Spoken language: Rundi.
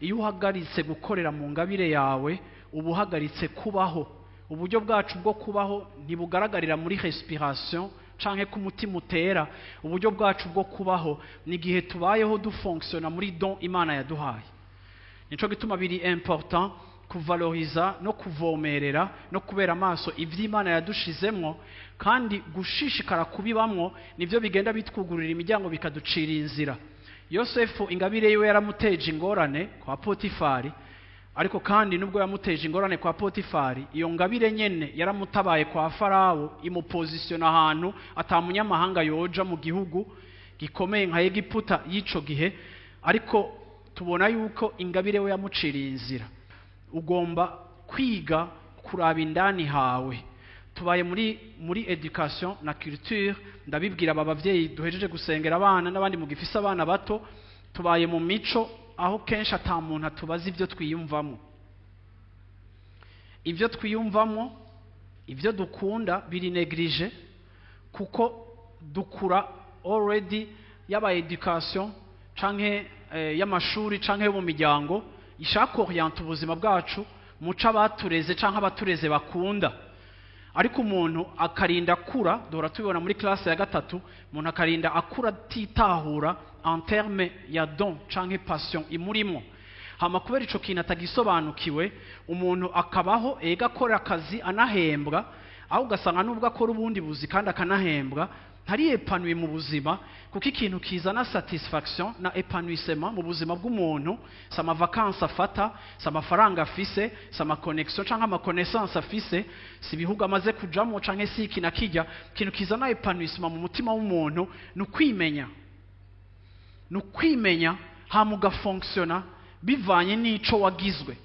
Iyo uhagaritse gukorera mu ngabire yawe, uba uhagaritse kubaho. Uburyo bwacu bwo kubaho ntibugaragarira muri respiration canke ko umutima utera. Uburyo bwacu bwo kubaho ni igihe tubayeho dufonctionna muri don Imana yaduhaye. Nico gituma biri important kuvaloriza no kuvomerera no kubera amaso ivyo Imana yadushizemwo, kandi gushishikara kubibamwo nivyo bigenda bitwugururira imiryango, bikaducira inzira. Yosefu, ingabire yiwe yaramuteje ingorane kwa Potifari, ariko kandi nubwo yamuteje ingorane kwa Potifari, iyo ngabire nyene yaramutabaye kwa Farawo, imupositiona ahantu ata munyamahanga yoja mu gihugu gikomeye nka Egiputa y'ico gihe. Ariko tubona yuko ingabire we yamuciriye inzira. Ugomba kwiga kuraba indani hawe. Tubaye muri éducation na culture, ndabibwira aba bavyeyi duhejeje gusengera abana n'abandi mugifise abana bato, tubaye mu mico aho kenshi ata muntu atubaza ibyo twiyumvamo. Ibyo twiyumvamo, ibyo dukunda biri négligé, kuko dukura already yaba éducation canke y'amashuri canke yo mu miryango ishaka orienter ubuzima bwacu muco abatureze canke abatureze bakunda. Ariko umuntu akarinda akura, duhora tubibona muri classe ya gatatu, umuntu akarinda akura atitahura en terme ya don canke passion imurimo. Hama kubera ico kintu atagisobanukiwe, umuntu akabaho ega akora akazi anahembwa, aho ugasanga nubwo akora ubundi buzi kandi akanahembwa, ntari épanoui mu buzima, kuko ikintu kizana satisfaction na épanouissement mu buzima bw'umuntu si amavacances afata, si amafaranga afise, si amaconnexion canke amaconnaissance afise, si ibihugu amaze kujamwo canke si iki na kirya. Ikintu kizana épanouissement mu mutima w'umuntu ni ukwimenya, ni ukwimenya, hama ugafonctionna bivanye n'ico wagizwe.